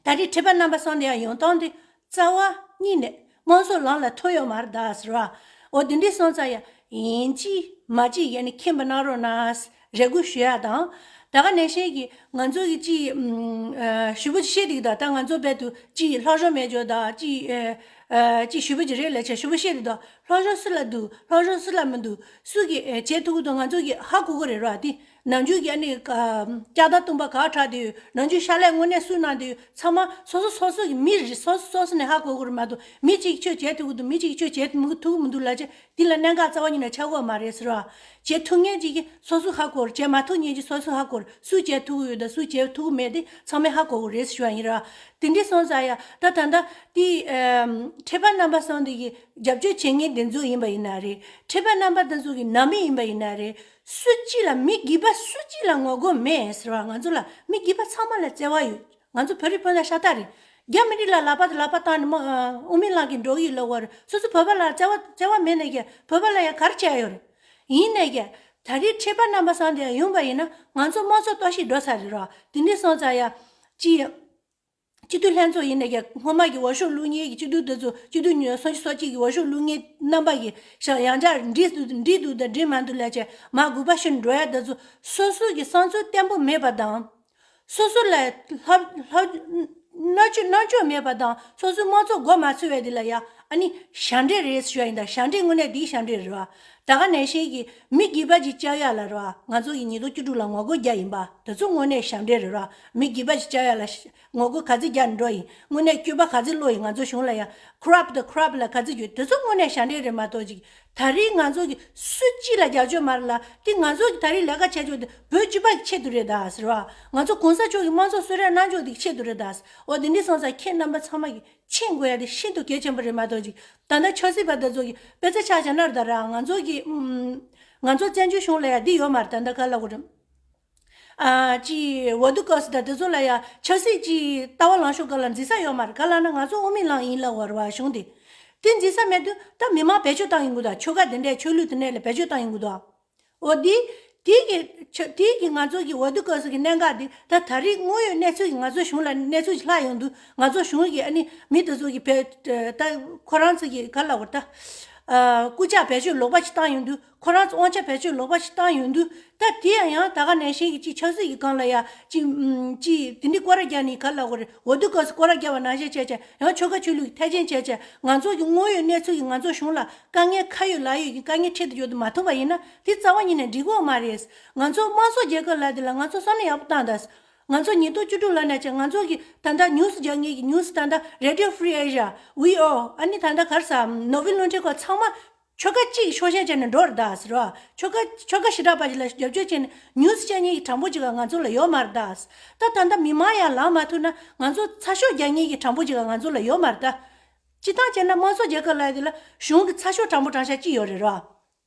ད་རེས་ཁྲི་པ་རྣམ་པ་གསུམ་དེ་ཡང་ཡོང་སྟངས་དེ་རྩ་བ་ཉིད་ནས་དམངས་གཙོ་ལམ་ལ་ཐོན་ཡོད་མ་རེད་ད་ཟེར་བ། འོ་དེ་འདྲའི་སོང་ཙང་ཡ་ཡིན་གཅིག་མ་གཅིག་ཡ་ནི་མཁྱེན་པ་གནང་རོགས་གནང་རེ་སྐུལ་ཞུ་ཡ་དང་། ད་ག་ནང་བཞིན་གྱི་ང་ཚོ་གི་གཅིག་ཨ་ཞུ་བོ་ཅིག་བཤད་འདུག་ད། ད་ང་ཚོ་བལ་དུ་གཅིག་ལྷག་ཞོར་མེད་འཇོག་ད་གཅིག་ཨ་གཅིག་ཞུ་བོ་ཅིག་རེད་ལས་བྱ་ཞུ་བོ་བཤད་འདུག་ད། ལྷག་ཞོར་སུ་ལ་འདུག་ལྷག་ཞོར་སུ་ལ་མི་འདུག་སུ་གིས་ཨ་བྱེད་ཐུབ་ཀྱི་འདུག་ང་ཚོ་གི་ཧ་གོ་གི་རེད་ར་དེ། ནམ་རྒྱུན་གྱི་ཨ་ནི་ཀ་ལྕགས་རྟ་བཏུམ་པ་ག་དྲག་དེ་ཡོད། ནམ་རྒྱུན་ཤ་ལས་དངོས་གནས་སུ་གནང་དེ་ཡོད། ཚང་མ་སོ་སོ་སོ་སོ་གི་མི་རེ་རེ་སོ་སོ་སོ་སོ་ནས་ཧ་གོ་གི་རེད་མ་གཏོགས། མི་གཅིག་གིས་ཁྱོད་བྱེད་ཐུབ་ཀྱི་འདུག་མི་གཅིག་གིས་ཁྱོད་བྱེད་མི་ཐུབ་ཀྱི་མི་འདུག་ལབ་བྱས་འདི་ལ་གནད་འགག་རྩ་བ་ཉིད་ནས་ཆགས་ཀྱི་ཡོད་མ་རེད་ཟེར་བ། བྱེད་ཐུབ་མཁན་གཅིག་གིས་སོ་སོ་ཧ་གོ་རེད། བྱེད་མ་ཐུབ་མཁན་གཅིག་སོ་སོ་ཧ་གོ་རེད། སུས་བྱེད་ཐུབ་ཀྱི་ཡོད་དང་སུས་བྱེད་ཐུབ་ཀྱི་མེད་དེ་ཚང་མས་ཧ་གོ་གི་རེད་ཟེར་ཞུ་བ་ཡིན་ར། དེ་འདྲ་སོང་ཙང་ཡ་ད་ད་ལྟ་དེ་ཨམ་ཁྲི་པ་རྣམ་པ་གསུམ་དེ་གི་རྒྱབ་སྐྱོར་བྱེད་མཁན་དེ་ཚོ་ཡིན་པ་ཡིན་ན་རེད། ཁྲི་པ་རྣམ་པ་དེ་ཚོ་གི་ནང་མི་ཡིན་པ་ཡིན་ན་རེད། སུ་གཅིག་ལ་མི་སྒེར་པ་སུ་གཅིག་ལ་ངོ་རྒོལ་མེད་ཟེར་བ། ང་ཚོ་ལ་མི་སྒེར་པ་ཚང་མ་ལ་བརྩེ་བ་ཡོད། ང་ཚོ་བོད་རིགས་སྤུན་ཟླ་ཤ་སྟག་རེད། རྒྱ་མི་རིགས་ལ་ལག་པ་དང་ལག་པ་བཏང་ནས་དམག་ཨ་དབུ་མའི་ལམ་གྱི་འགྲོ་གི་ཡོད་ལབ་པ་རེད། སོ་སོ་བོད་པ་ལ་བརྩེ་བ་བརྩེ་བ་མེད་ནས་ཀྱི་བོད་པ་ལ་ཡང་ག་རེ་བྱས་ཡོད་རེད། ཡིན་ནས་ཀྱི་ད་རེས་ཁྲི་པ་རྣམ་པ་ཚང་དེ་ཡང་ཡོང་པ་ཡིན་ན་ང་ཚོ་དམངས་གཙོ་གཏོར་བཤིག་འགྲོ་ས་རེད་ར། དེ་འདྲ་སོང་ཙང་ཡ་ཅི། སྤྱི་འཐུས་ལྷན་ཚོགས་ཡིན་ནས་ཀྱང་སྔོན་མ་གི་འོས་ཤོག་བླུགས་མཁན་གྱི་སྤྱི་འཐུས་དེ་ཚོ་སྤྱི་འཐུས་ཉི་ཤུ་རྩ་གཅིག་གི་འོས་ཤོག་བླུགས་མཁན་རྣམ་པ་གིས་ཞག་ཡང་བསྐྱར་འགྲིག་འདུག་འགྲིག་འདུག་དང་འགྲིག་མ་འདུག་ལབ་བྱས་མར་དགོངས་པ་ཞུ་འགྲོ་ཡ་དེ་ཚོ་སོ་སོ་གི་བསམ་ཚུལ་བརྟན་པོ་མེད་པ་དང་། སོ་སོ་ལ་ལྷབ་ལྷབ་མནར་གཅོད་མནར་གཅོད་མེད་པ་དང་སོ་སོའི་དམངས་གཙོ་མགོ་མ་ཚོས་པ་དེ་ལ་ཡ་ཨ་ནི་ཞབས་འདྲེན་རེད་ཞུ་ཡ་ཡིན། ད་ཞབས་འདྲེན་དངོས་གནས་འདིའི་ཞབས་འདྲེན་རེད་བ། ད་ག་ནང་བཞིན་གྱི་མི་སྒེར་པ་ཅིག་བཅའ་ཡ་ལ་རེད་བ། ང་ཚོ་གི་ཉིས་སྟོང་བཅུ་དྲུག་ལ་ངོ་རྒོལ་རྒྱག་ཡིན་པ་དེ་ཚོ་དངོས་གནས་ཞབས་འདྲེན་རེད་ར། མི་སྒེར་པ་ཞིག་བཅའ་ཡ་ལ་ངོ་རྒོལ་ག་ཚོད་རྒྱག་འགྲོ་ཡིན། དངོས་གནས་སྐྱོན་པ་ག་ཚོད་བློ་ཡིན། ང་ཚོ་གཞུང་ལ་ཡ་ཁོ་རབ་དང་ཁོ་རབ་ལ་ག་ཚོད་བརྗོད་དེ་ཚོ་དངོས་གནས་ཞབས་འདྲེན་རེད་མ་གཏོགས་ཅིག་ད་རེས་ང་ཚོ་གི་སུ་གཅིག་ལ་རྒྱབ་སྐྱོར་མ་རེད་ལ། དེ་ང་ཚོ་གི་ད་རེས་ལས་ཀ་བྱས་ཆོག་དེ་བོད་སྤྱི་པ་གི་ཆེད་དུ་རེད་ད་ཟེར་བ། ང་ཚོ་གོང་ས་མཆོག་གི་དམངས་གཙོ་གསོལ་རས་གནང་ཆོག་དེ་གི་ཆེད་དུ་རེད་ད་ཟེར། འོ་དེ་འདྲ་སོང་ཙང་ཁྱེད་རྣམ་པ་ཚང་མ་གི་མཁྱེན་དགོས་ཡ་དེ་ཤིན་ཏུ་གལ་ཆེན་པོ་རེད་མ་གཏོགས་ཅིག་ད་ལྟ་ཆབ་སྲིད་པ་དེ་ཚོ་གི་དཔེ་ཆ་ཆ་བཞག་ན་རེད་ད་ར། ང་ཚོ་གི་ཨམ། ང་ཚོ་བཙན་བྱོལ་གཞུང་ལ་ཡ་འདི་ཡོད་མ་རེད། ད་ལྟ་ག་ལབ་དགོས་རེད། ཨ་ཅི་འོས་བསྡུ་སྐབས་སུ་ད་དེ་ཚོ་ལ་ཡ་ཆབ་སྲིད་ཀྱི་ལྟ་བ་ལངས་ཤོག་ག་ལ་འཛིན་ས་ཡོད་མ་རེད། ག་ལབ་ན་ང་ཚོ་དབུ་མའི་ལམ་ཡིན་ལབ་པ་རེད་བ། གཞུང་དེ་དེ་འཛིན་ས་མེད་དུས་ད་མི་མང་བེད་སྤྱོད་བཏང་ཡོང་གི་འདུག་ཆོལ་ཁ་དེ་འདྲས་ཆོས་ལུགས་དེ་འདྲས་ལ་བེད་སྤྱོད་བཏང་ཡོང་གི་འདུག་འོ་དེ་དེ་གི་ཆ་དེ་གི་ང་ཚོ་གི་འོས་བསྡུ་སྐབས་སུ་གི་གནད་འགག་དེ་ད་ད་རེས་དངོས་ཡོད་གནས་ཚུལ་གྱི་ང་ཚོ་གཞུང་ལ་གནས་ཚུལ་ཅིག་ལྷག་ཡོང་དུས་ང་ཚོ་གཞུང་གི་ཨ་ནི་མི་དེ་ཚོ་གི་བེད་ད་ཁོ་རང་ཚོ་གི་ག་ལབ་དགོས་རེད་ད། ཨ་རྐུབ་བཀྱག་བེད་སྤྱོད་ལོག་པ་ཅིག་བཏང་ཡོང་དུས། ཁོ་རང་ཚོ་དབང་ཆ་བེད་སྤྱོད་ལོག་པ་ཞིག་བཏང་ཡོང་དུས། ད་དེ་ཡང་ཡང་ད་ག་ནང་བཞིན་གྱི་ཅིག་ཆབ་སྲིད་ཀྱི་སྒང་ལ་ཡ་ཅིག་ཨམ་ཅིག་དེ་འདྲའི་སྐོར་ར་རྒྱག་ནས་ག་ལབ་དགོས་རེད། འོས་བསྡུ་སྐབས་སུ་སྐོར་ར་རྒྱག་པ་ནང་བཞིན་བྱས་བྱས་ཡང་ཆོལ་ཁ་ཆོས་ལུགས་ཀྱི་ཐེ་ཇན་བྱས་བྱས་ང་ཚོ་གི་དངོས་ཡོད་གནས་ཚུལ་གྱི་ང་ཚོ་གཞུང་ལ་དཀའ་ངལ་ཁ་ཡོད་ལག་ཡོད་ཀྱི་དཀའ་ངལ་འཕྲད་དུ་ཡོད་དུ་མ་ཐུབ་པ་ཡིན་ན་དེ་རྩ་བ་ཉིད་ནས་འགྲིག་གི་ཡོད་མ་རེད། ང་ཚོ་དམངས་གཙོ་རྒྱལ་ཁབ་ལབ་དེ་ལ་ང་ཚོ་བསམ་བློ་ཡག་པོ་བཏང་དང་། ང་ཚོ་ཉིས་སྟོང་བཅུ་དྲུག་ལབ་ན་ཅིག་ང་ཚོ་གི་ད་ལྟ་ཉུང་སུ་རྒྱག་མཁན་གྱི་ཉུང་སུ་ད་ལྟ་Radio Free Asia, V O, ཨ་ནི་ད་ལྟ་ག་རེ་ཟ་ནོར་ཝེ་རླུང་འཕྲིན་སྐོར་ཚང་མ་ཆོལ་ཁ་གཅིག་གི་ཕྱོགས་ཞེན་བྱས་ནས་འགྲོ་རེད་ད་ཟེར་བ། ཆོལ་ཁ་ཆོལ་ཁ་ཞེ་དྲག་པ་ཞིག་ལ་རྒྱབ་སྐྱོར་བྱས་ནས་ཉུང་སུ་བྱས་མཁན་གྱི་གྲངས་འབོར་ཅིག་ང་ཚོ་ལ་ཡོད་མ་རེད་ད། ད་ད་ལྟ་མི་མང་ཡར་ལངས་མ་ཐུབ་ན་ང་ཚོ་ཚ་ཤོག་རྒྱག་མཁན་གྱི་གྲངས་འབོར་ཅིག་ང་ཚོ་ལ་ཡོད་མ་རེད་ད། སྤྱིར་བཏང་བྱས་ན་དམངས་གཙོ་རྒྱལ་ཁབ་ལབ་ཡ་དེ་ལ་གཞུང་གི་ཚ་ཤོག་གྲངས་འབོར་གྲངས་ཤ་གཅིག་ཡོད་རེད་ར།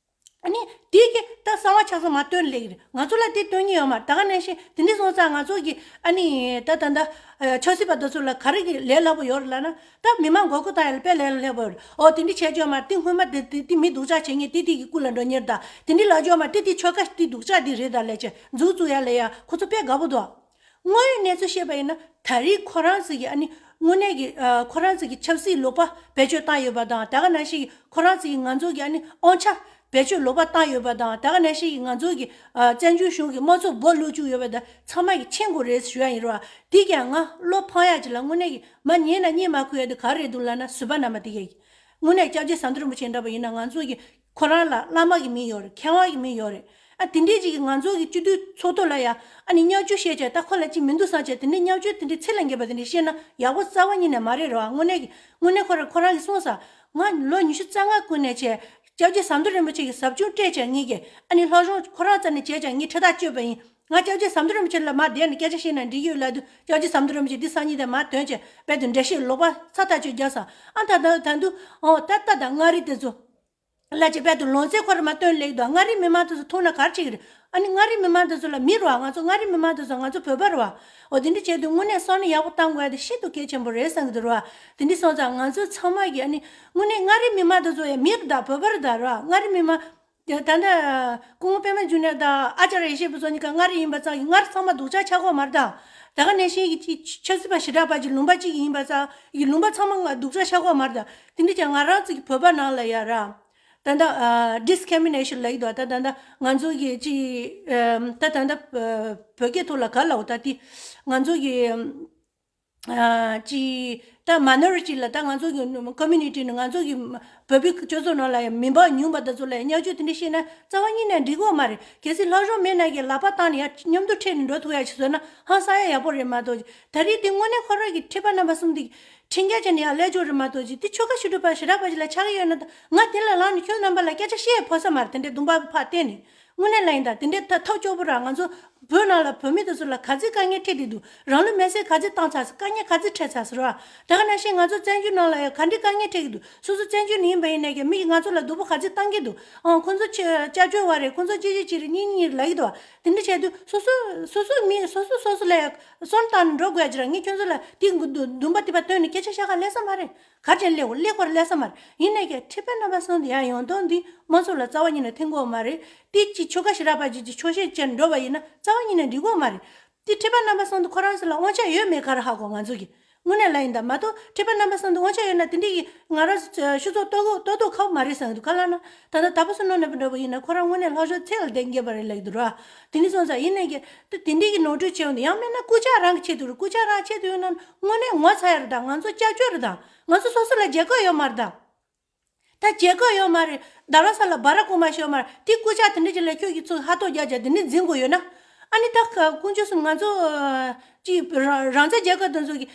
ཨ་ནི་དེ་གི་ད་གསང་བ་ཆགས་ས་མ་སྟོན་ལེགས་རེད། ང་ཚོ་ལ་དེ་སྟོན་ཉེན་ཡོད་མ་རེད། ད་ག་ནང་བཞིན་དེ་འདྲ་སོང་ཙང་ང་ཚོ་གི་ཨ་ནི་ད་ད་ད་ཆབ་སྲིད་པ་དེ་ཚོ་ལ་ག་རེ་གི་ལས་སླ་པོ་ཡོད་རེད་ལབ་ན། ད་མི་མང་མགོ་སྐོར་བཏང་ཡ་ལ་དཔེ་ལས་སླ་པོ་ཡོད་རེད། ཨོ་དེ་འདྲ་བྱས་ཆོག་མ་རེད། དེ་སྔོན་མ་དེ་དེ་དེ་མི་སྡུག་ཅག་བྱེད་མཁན་དེ་དེ་གི་སྐུ་ལ་འགྲོ་མཁན་རེད་ད། དེ་འདྲ་ལབ་ཆོག་མ་རེད། དེ་དེ་ཆོལ་ཁ་དེ་སྡུག་ཅག་དེ་རེད་ད་ལབ་བྱས་མཛུབ་བཙུགས་ཡ་ལ་ཡ་ཁོ་ཚོ་དཔེ་དགའ་པོ་འདུག་དངོས་ཡོད་གནས་ཚུལ་བཤད་པ་ཡིན་ན་ད་རེས་ཁོ་རང་ཚོ་གི་ཨ་ནི་ དངོས་གནས་ཀྱི་ཨ་ཁོ་རང་ཚོ་གི་ཆབ་སྲིད་ལོག་པ་བེད་སྤྱོད་བཏང་ཡོད་པ་དང་། ད་ག་ནང་བཞིན་གྱི་ཁོ་རང་ཚོ་གི་ང་ཚོ་གི་ཨ་ནི་དབང་ཆ་བེད་སྤྱོད་ལོག་པ་བཏང་ཡོད་པ་དང་། ད་ག་ནང་བཞིན་གྱི་ང་ཚོ་གི་ཨ་བཙན་བྱོལ་གཞུང་གི་དམངས་གཙོ་སྦོ་ལུག་བཅུག་ཡོད་པ་དང་། ཚང་མ་གི་མཁྱེན་དགོས་རེད་ཞུ་ཡ་ཡིན་ར་བ། དེ་ཀྱང་ང་བློ་ཕམ་ཡ་ཅིག་ལ་དངོས་གནས་ཀྱི་མ་ཉན་ན་སྙན་མ་ཁུ་ཡ་དེ་ག་རེད་འདུག་ལབ་ན། བཟོད་པ་རྣམ་པ་དེ་གས་ཀྱི་དངོས་གནས་སྐྱབས་རྗེ་ཟམ་གདོང་རིན་པོ་ཆེ་འདྲ་པོ་ཡིན་ན། ང་ཚོ་གི་ཁོ་རང་ལ་བླ་མ་གི་མིང་ཡོད་རེད། མཁས་དབང་གི་མིང་ཡོད་རེད། ཨ་དེ་འདྲས་ཅིག་གིས་ང་ཚོ་གི་སྤྱི་འཐུས་ཚོགས་གཙོ་ལ་ཡ་ཨ་ནི་བརྙས་བཅོས་བཤད་བྱས། ད་ཁོ་ལ་ཅིག་མི་འདུག་བསམ་བྱས། དེ་འདྲས་བརྙས་བཅོས་དེ་འདྲས་ཚད་ལས་བརྒལ་བ་དེ་འདྲས་བཤད་ན་ཡག་པོ་རྩ་བ་ཉིད་ནས་མ་རེད་ར་བ། དངོས་གནས་ཀྱི་དངོས་གནས་ཁོ་ར་ཁོ་རང་གིས་གསུངས་ས། ང་ལོ་ཉི་ཤུ་རྩ་ལྔ་ཀུན་ནས་བྱས། སྐྱབས་རྗེ་ཟམ་གདོང་རིན་པོ་ཆེ་གི་ཟབ་སྦྱོང་སྤྲད་བྱས་ངེད་ཀྱིས་ཨ་ནི་སློབ་སྦྱོང་ཁོ་རང་རྩ་ནས་བྱས་བྱས་ངས་ཁྲིམས་ཐག་གཅོད་པ་ཡིན། ང་སྐྱབས་རྗེ་ཟམ་གདོང་རིན་པོ་ཆེ་ལ་མར་བསྡད་ནས་སྐད་ཆ་བཤད་ན་འགྲིག་གི་ཡོད་ལབ་དུས། སྐྱབས་རྗེ་ཟམ་གདོང་རིན་པོ་ཆེ་འདི་སང་ཉིན་དེ་མར་ཐོན་བྱས་དཔལ་དུ་འགྲེལ་བཤད་ལོག་པ་ཚ་ཐག་ཆོད་རྒྱག་ས། ཨ་ད་ད་ད་འདུག་ཨོ་ད་ལྟ་དང་མངའ་རིས་དེ་ཚོ་ལ་ཅིག་དཔལ་དུ་ལོ་ཙཱའི་ཁོ་ར་མར་བཏོན་ལེགས་འདུག་མངའ་རིས་མི་མང་དེ་ཚོ་མཐོང་ན་ག་རེ་བྱེད་ཀྱི་རེད། ཨ་ནི་མངའ་རིས་མི་མང་དེ་ཚོ་ལ་མི་རེད་བ། ང་ཚོ་མངའ་རིས་མི་མང་དེ་ཚོ་ང་ཚོ་བོད་པ་རེད་བ། འོ་དེ་འདྲ་བྱས་དུས་དངོས་གནས་བསམ་བློ་ཡག་པོ་བཏང་དགོས་ཡ་དེ་ཤིན་ཏུ་གལ་ཆེན་པོ་རེད་བསམ་གྱི་འདུག་ར་བ། དེ་འདྲ་སོང་ཙང་ང་ཚོ་ཚང་མ་གིས་ཨ་ནི་དངོས་གནས་མངའ་རིས་མི་མང་དེ་ཚོ་ཡང་མི་རེད་ད། བོད་པ་རེད་ད་ར་བ། མངའ་རིས་མི་མང་ད་ལྟ་སྐུ་ངོ་པད་མ་འབྱུང་གནས་དང་ཨ་ཅཱརྱ་ཡེ་ཤེས་ཕུན་ཚོགས་གཉིས་ཀ་མངའ་རིས་ཡིན་པ་ཙང་གི་མངའ་རིས་ཚང་མ་སྡུག་ཅག་ཆགས་ཀྱི་ཡོད་མ་རེད་ད། ད་ག་ནང་བཞིན་གྱི་ཆབ་སྲིད་པ་ཞེ་དྲག་པ་ཅིག་ལུང་པ་གཅིག་ཡིན་པ་ཙང་གི་ལུང་པ་ཚང་མ་སྡུག་ཅག་ཆགས་ཀྱི་ཡོད་མ་རེད་ད། དེ་འདྲ་ཀྱང་ང་རང་ཚོ་གི་བོད་པ་ནང་ལ་ཡ་ར། ད་ལྟ་ཨ་ཌིས་ཀི་རི་མི་ནེ་ཤན་ལབ་ཀྱི་འདུག་ད་ད་ལྟ་ང་ཚོ་གི་ཅི་ཨ་ད་ད་ལྟ་ཨ་བོད་སྐད་ཐོག་ལ་ག་ལབ་འོ་ད་དེ་ང་ཚོ་གི་ཨ་ཅི་ད་མའི་ནོ་རི་ཊི་ལ་ད་ང་ཚོ་གི་ཀོ་མུ་ནི་ཊི་ནི་ང་ཚོ་གི་བོད་པའི་སྤྱི་ཚོགས་ནང་ལ་ཡང་མི་འབོར་ཉུང་བ་དེ་ཚོ་ལ་ཡང་བརྙས་བཅོས་དེ་འདྲ་བཤད་ན་རྩ་བ་ཉིད་ནས་འགྲིག་གི་ཡོད་མ་རེད། གལ་སྲིད་ལྷག་ཞུགས་མེད་ན་གི་ལག་པ་བཏང་ནས་ཡར་མཉམ་དུ་འཕྲད་ནས་འགྲོ་ཐུབ་ཡ་ཞིག་བཟོས་ན་ཧང་སང་ཡ་ཡག་པོ་རེད་མ་གཏོགས། ད་རེས་དེ་དངོས་གནས་ཁོ་རང་གི་ཁྲི་པ་རྣམ་པ་གསུམ་དེ་ཁྲིམས་འགལ་བྱས་ནས་ཡར་སླེབས་ཆོག་རེད་མ་གཏོགས་ཅིག་དེ་ཆོལ་ཁ་ཞི་ཁྲོ་པ་ཞེ་དྲག་པ་ཞིག་ལ་ཆགས་ཀྱི་ཡོད་ན། ད་ང་དེ་ལ་ལངས་ནས་ཁྱོད་རྣམ་པ་ལ་སྐད་ཆ་བཤད་ཕོད་ས་མ་རེད། དེ་འདྲའི་གདོང་པ་ཕར་བསྟན་ནས། དངོས་གནས་ལ་ཡིན་ད་དེ་འདྲའི་ད་ཐབས་སྐྱོ་པོ་ར། ང་ཚོ་བོད་ནང་ལ་བོད་མི་དེ་ཚོ་ལ་ག་ཚོད་དཀའ་ངལ་འཕྲད་བསྡད་འདུག་རང་ལུས་མེར་སྲེག་ག་ཚོད་བཏང་ཚར་སོང་། དཀའ་ངལ་ག་ཚོད་འཕྲད་ཚར་སོང་ར། ད་ག་ནང་བཞིན་ང་ཚོ་བཙན་བྱོལ་ནང་ལ་ཡང་ག་འདྲའི་དཀའ་ངལ་འཕྲད་ཀྱི་འདུག་སོ་སོ་བཙན་བྱོལ་ནས་ཡིན་པ་ཡིན་ནས་ཀྱང་མི་གིས་ང་ཚོ་ལ་སྡུག་པོ་ག་ཚོད་བཏང་གི་འདུག་ཨང་ཁོང་ཚོ་ཆ་སྐྱོན་པ་རེད། ཁོང་ཚོ་ཅི་ཅི་ཅི་རེད། གཉིས་གཉིས་རེད་ལབ་ཀྱི་འདུག་དེ་འདྲ་བྱས་དུས་སོ་སོ་སོ་སོ་མི་སོ་སོ་སོ་སོ་ལ་ཡང་བསམ་བློ་བཏང་ནས་འགྲོ་དགོས་ཡ་ཅིག་ར། ངས་ཁྱོད་ཚོ་ལ་དེ་འདུན་པ་དེ་པ་བཏོན་ནས་སྐད་ཆ་བཤད་ག་སླེབས་ས་མ་རེད། ག་ཅན་ལེགས་ལེགས་པར་ལས་ས་མ་རེད། ཡིན་ནས་ཀྱང་ཁྲི་པ་རྣམ་པ་གསུམ་དེ་ཡང་ཡོང་དོན་འདི་དམངས་གཙོ་ལ་རྩ་བ་ཉིད་ནས་ཐོན་གྱི་ཡོད་མ་རེད། དེ་ཅིག་ཆོལ་ཁ་ཞེ་དྲག་པ་ཅིག་ཅིག་ཆོག་ཤེས་བྱས་འགྲོ་བ་ཡིན་ན་རྩ་བ་ཉིད་ནས་འགྲིག་གི་ཡོད་མ་རེད། དེ་ཁྲི་པ་རྣམ་པ་གསུམ་དེ་ཁོ་རང་ཚོ་ལ་དབང་ཆ་ཡོད་མེད་ག་རེ་ཧ་གོ། ང་ཚོ་གི་དངོས་གནས་ལ་ཡིན་ད་མ་གཏོགས་ཁྲི་པ་རྣམ་པ་གསུམ་དེ་དབང་ཆ་ཡོད་ན་དེ་འདྲ་གི་ང་རང་ཚོ་ཆུ་ཚོད་ལྟོ་གོས་ལྟོ་ལྟོ་ཁ་བ་མ་རེད་བསམ་གི་འདུག་ག་ལ་ན་ད་ལྟ་ད་པ་སུ་ནོ་ནས་འགྲོ་བ་ཡིན་ན་ཁོ་རང་དངོས་གནས་ལྷག་ཞོར་ཚད་ལ་ལྡན་རྒྱས་པ་རེད་ལབ་ཀྱི་འདུག་ར། དེ་འདྲ་སོང་ཙང་ཡིན་ནས་ཀྱང་དེ་དེ་འདྲ་གི་ནོར་འཁྲུལ་བྱས་ཡོང་དུས་ཡང་མིན་ན་རྐུབ་ཀྱག་རང་གི་ཆེད་དུ་རེད། རྐུབ་ཀྱག་རང་ཆེད་དུ་ཡོད་ན། དངོས་གནས་ངོ་ཚ་ཡ་རེད་ད། ང་ཚོ་སྐྱབས་བཅོལ་རེད་ད། ང་ཚོ་སོ་སོ་ལ་རྒྱལ་ཁབ་ཡོད་མ་རེད་ད། ད་རྒྱལ་ཁབ་ཡོད་མ་རེད། རྡ་རམ་ས་ལ་སྦ་ར་ཀོ་མ་ཞིག་ཡོད་མ་རེད། དེ་རྐུབ་ཀྱག་དེ་འདྲ་ཅིག་ལ་ཁྱོད་ཀྱིས་ཚུར་ཧ་ཐོག་རྒྱག་རྒྱག་དེ་འདྲ་འཛིན་དགོས་ཡོད་ན། ཨ་ནི་ད་ཀ་དཀོན་མཆོག་གསུམ་ང་ཚོ་ཅིག་རང་རང་བཙན་རྒྱལ་ཁབ་དེ་ཚོ་གི་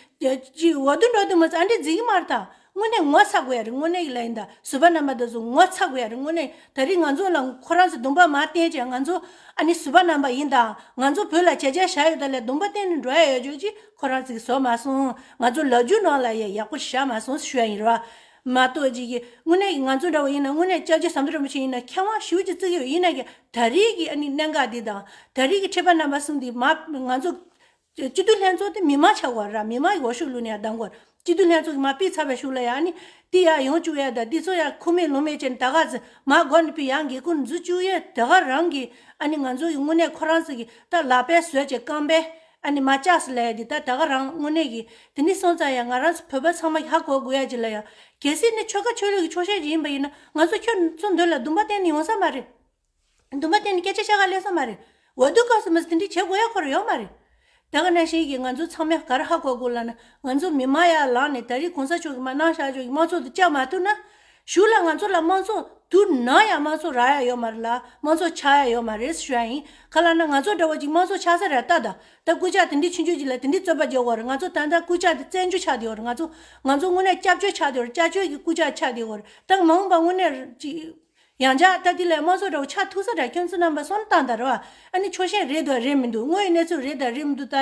ཅིག་འོས་བསྡུ་འགྲོ་དུས་མ་ཚད་ཨ་འདྲ་འཛིན་གི་མ་རེད་ད། དངོས་གནས་ངོ་ཚ་དགོས་ཡ་རེད། དངོས་གནས་ཀྱི་ལ་ཡིན་ད་བཟོད་པ་རྣམ་པ་དེ་ཚོ་ངོ་ཚ་དགོས་ཡ་རེད། དངོས་གནས་ད་རེས་ང་ཚོ་ལ་ཁོ་རང་ཚོ་སྡུག་པ་མ་བསྟན་བྱས་ང་ཚོ་ཨ་ནི་བཟོད་པ་རྣམ་པ་ཡིན་ད། ང་ཚོ་བོད་ལ་བྱས་རྗེས་བཞག་ཡོད་ད་ལས་སྡུག་པ་བསྟན་ནས་འགྲོ་ཡ་ཡོད་ཅོག་ཅིག་ཁོ་རང་ཚོ་གིས་བཟོ་མ་སོང་། ང་ཚོ་ལོ་རྒྱུས་ནང་ལ་ཡ་ཡག་པོ་བཞག་མ་སོང་ཞུ་ཡ་ཡིན་ར། མ་གཏོགས་ཅིག་གི་དངོས་གནས་ཀྱི་ང་ཚོ་འདྲ་བོ་ཡིན་ན་དངོས་གནས་སྐྱབས་རྗེ་ཟམ་གདོང་རིན་པོ་ཆེ་ཡིན་ན་མཁས་དབང་ཞེ་པོ་ཅིག་བརྩི་གི་ཡོད། ཡིན་ན་ཀྱང་ད་རེས་ཀྱི་ཨ་ནི་གནད་འགག་འདི་དང་ད་རེས་ཀྱི་ཁྲི་པ་རྣམ་པ་གསུམ་འདི་མ་ང་ཚོ་སྤྱི་འཐུས་ལྷན་ཚོགས་དེ་མི་མང་ཆགས་དགོས་ར། མི་མང་གི་འོས་ཤོག་བླུགས་ནས་ཡར་བཏང་དགོས་ར། སྤྱི་འཐུས་ལྷན་ཚོགས་ཀྱིས་མར་ཕུད་ཚར་བའི་གཞུག་ལ་ཡ་ཨ་ནི་དེ་ཡར་ཡོང་བཅུག་ཡ་ད་འདི་ཚོ་ཡར་ཁུངས་མེད་ལུང་མེད་བྱས་ནས་ད་ག་ཚོད་མར་སྒོ་ནས་ཕུད་ཡར་འགན་ཁུར་འཛུལ་བཅུག་ཡས་ད་ག་རང་གི་ཨ་ནི་ང་ཚོ་ཡི་དངོས་གནས་ཁོ་རང་ཚོ་གི་ད་ལག་པས་བཟོས་བྱས་རྐང་པས་ཨ་ནི་མར་བཅག་སོང་ལབ་ཡ་འདི་ད་ད་ག་རང་དངོས་གནས་ཀྱི་དེ་འདྲ་སོང་ཙང་ཡ་ང་རང་ཚོ་བོད་པ་ཚང་མ་ཧ་གོ་དགོས་ཡ་ཅིག་ལ་ཡ། གལ་སྲིད་ནི་ཆོལ་ཁ་ཆོས་ལུགས་ཀྱི་ཕྱོགས་ཞེན་ཅིག་ཡིན་པ་ཡིན་ན་ང་ཚོ་ཁྱོད་ཚོ་མདུན་ལ་སྡུག་པ་བསྟན་ནས་ཡོང་ས་མ་རེད། སྡུག་པ་བསྟན་ནས་སྐད་ཆ་བཤད་ག་སླེབས་ས་མ་རེད། འོས་བསྡུ་སྐབས་སུ་མི་དེ་འདྲ་བྱེད་དགོས་ཡ་ཁོ་རང་ཡོད་མ་རེད། ད་ག་ནང་བཞིན་གྱི་ང་ཚོ་ཚང་མས་ག་རེ་ཧ་གོ་དགོས་ལབ་ན་ང་ཚོ་མི་མང་ཡར་ལངས་ནས་ད་རེས་གོང་ས་མཆོག་གིས་མར་གནང་བཞག་ཆོག་གི་དམངས་གཙོ་དེ་བཅག་མ་ཐུབ་ན། གཞུག་ལ་ང་ཚོ་ལ་དམངས་གཙོ་དུས་ནམ་ཡང་དམངས་གཙོ་རག་ཡ་ཡོད་མ་རེད་ལ་དམངས་གཙོ་ཆགས་ཡ་ཡོད་མ་རེད་ཞུ་ཡ་ཡིན། ག་ལབ་ན་ང་ཚོ་འདྲ་བོ་ཅིག་དམངས་གཙོ་ཆགས་ས་རེད་ལྟ་ད། ད་རྐུབ་ཀྱག་དེ་འདྲའི་ཆུང་ཆུང་ཅིག་ལ་དེ་འདྲའི་རྩོད་པ་རྒྱག་དགོས་རེད། ང་ཚོ་ད་ལྟ་རྐུབ་ཀྱག་དེ་བཙན་བྱོལ་ཆགས་བསྡད་ཡོད་རེད། ང་ཚོ་ང་ཚོ་དངོས་གནས་སྐྱབས་བཅོལ་ཆགས་བསྡད་ཡོད་རེད། སྐྱབས་བཅོལ་གྱི་རྐུབ་ཀྱག་ཆགས་བསྡད་ཡོད་རེད། ད་མ་འོངས་པ་དངོས་གནས་ཅིག་ཡང་བསྐྱར་ད་དེ་ལས་དམངས་གཙོ་འདྲ་བོ་ཆགས་ཐུབ་ས་རེད། ཁྱོད་ཚོ་རྣམ་པ་བསམ་བློ་བཏང་དང་རེད་བ། ཨ་ནི་ཕྱོགས་ཞེན་རེད་དང་རེད་མི་འདུག་དངོས་ཡོད་གནས་ཚུལ་རེད་དང་རེད་མི་འདུག་ད་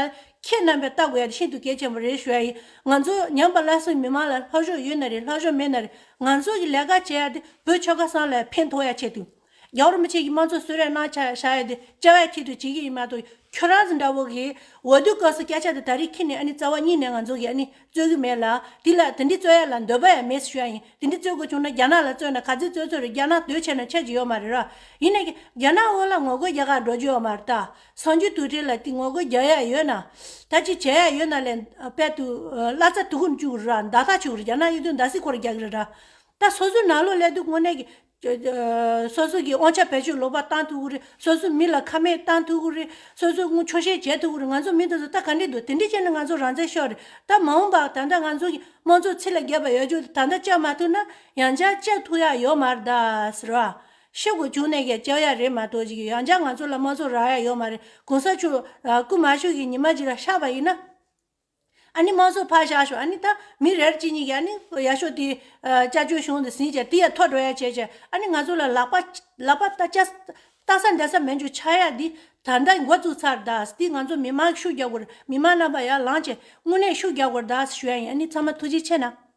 ཁྱེད་རྣམ་པས་ལྟ་དགོས་ཡ་དེ་ཤིན་ཏུ་གལ་ཆེན་པོ་རེད་ཞུ་ཡ་ཡིན། ང་ཚོ་ཉམས་པ་སླར་གསོའི་མི་མང་ལ་ལྷག་ཕྱོགས་ཡོད་ན་རེད་ལྷག་ཕྱོགས་མེད་ན་རེད། ང་ཚོ་གི་ལས་ཀ་བྱེད་ཡ་དེ་བོད་ཆོལ་ཁ་གསུམ་ལ་ཕན་ཐོགས་ཡ་ཆེད་དུ། རྒྱལ་བ་རིན་པོ་ཆེ་གིས་དམངས་གཙོ་གསོལ་རས་གནང་བཞག་ཡ་དེ་བཅའ་བའི་ཆེད་དུ་བྱེད་ཀྱི་ཡིན་མ་གཏོགས། ཁྱོད་རང་ཚོ་འདྲ་བོ་གིས་འོས་བསྡུ་སྐབས་སུ་སྐད་ཆ་དེ་ད་རེས་ཁྱེར་ནས་ཨ་ནི་རྩ་བ་ཉིད་ནས་ང་ཚོ་གིས་ཨ་ནི་རྩོད་ཀྱི་མེད་ལ། དེ་ལ་དེ་འདྲ་རྩོད་ཡ་ལ་འདོད་པ་ཡང་མེད་ཟེར་ཞུ་ཡ་ཡིན། དེ་འདྲ་རྩོད་དགོས་བྱུང་ན་རྒྱ་ནག་ལ་རྩོད་ན་ག་ཚོད་རྩོད་རྩོད་རེད། རྒྱ་ནག་འདོད་བྱས་ན་ཆགས་ཀྱི་ཡོད་མ་རེད་ར། ཡིན་ནའི་རྒྱ་ནག་འོག་ལ་ངོ་རྒོལ་རྒྱག་ག་འགྲོ་རྒྱུ་ཡོད་མ་རེད་ད། གསར་འགྱུར་དུག་སྦྲེལ་ལ་དེ་ངོ་རྒོལ་རྒྱག་ཡ་ཡོད་ན། ད་ཅི་བྱེད་ཡ་ཡོད་ན་ལས་དཔལ་དུ་བླ་རྩ་དུ་ཁུར་བཅུག་ར། མདའ་ཐག་ཆོད་ར། རྒྱ་ནག་གཡུལ་དུ་མདའ་སི་ཁོར་རྒྱག་གི་རེད་ར། ད་སོ་སོའི་ནང་ལོགས་སླེབས་དུས་དངོས་གནས་ཀྱི་སོ་སོ་གི་དབང་ཆ་བེད་སྤྱོད་ལོག་པ་བཏང་ཐུབ་ཀྱི་རེད། སོ་སོའི་མི་ལ་ཁ་མེད་བཏང་ཐུབ་ཀྱི་རེད། སོ་སོའི་ངོ་ཆོག་ཤེས་བྱེད་ཐུབ་ཀྱི་རེད། ང་ཚོ་མི་དེ་ཚོ་ད་ག་འདྲས་འདུག་དེ་འདྲས་བྱས་ན་ང་ཚོ་རང་བཙན་ཤོར་རེད། ད་མ་འོངས་པ་ད་ལྟ་ང་ཚོ་གི་དམངས་གཙོ་ཚེ་ལ་རྒྱབ་པ་ཡོད་རྒྱུ་ད་ལྟ་བཅའ་མ་ཐུབ་ན་ཡང་བསྐྱར་བཅའ་ཐུབ་ཡ་ཡོད་མ་རེད་ད་ཟེར་བ། ཤི་དགོས་བྱུང་ནས་ཀྱང་བཅའ་ཡ་རེད་མ་གཏོགས་ཅིག་ཡང་བསྐྱར་ང་ཚོ་ལ་དམངས་གཙོ་རག་ཡ་ཡོད་མ་རེད། གོང་ས་མཆོག་ཨ་སྐུ་མ་བཞུགས་ཀྱི་ཉི་མ་ཅིག་ལ་ཤར་བ་ཡིན་ན། ཨ་ནི་དམངས་གཙོ་ཕར་བཞག་ཤོག་ཨ་ནི་ད་མི་རེ་རེ་གཅིག་གཉིས་ཀྱིས་ཨ་ནི་ཡག་ཤོས་དེ་ཨ་བཅའ་སྤྱོད་གཞུང་དེ་ཟིན་བྱས་དེ་ཡང་ཐོར་འགྲོ་ཡ་བྱས་བྱས། ཨ་ནི་ང་ཚོ་ལ་ལག་པ་ལག་པ་ལྟ་ཅ་ལྟ་ས་འདྲ་ས་མེད་འཇུ་ཆགས་ཡ་འདི་ད་ལྟ་འགོ་བཙུགས་ཚར་ད། འདི་ང་ཚོ་མི་མང་ཤུགས་རྒྱག་དགོས་རེད། མི་མང་རྣམ་པ་ཡར་ལངས་བྱས་དངོས་གནས་ཤུགས་རྒྱག་དགོས་རེད་ད་ཞུ་ཡ་ཡིན། ཨ་ནི་ཚང་མ་ཐུགས་རྗེ་ཆེ་གནང་།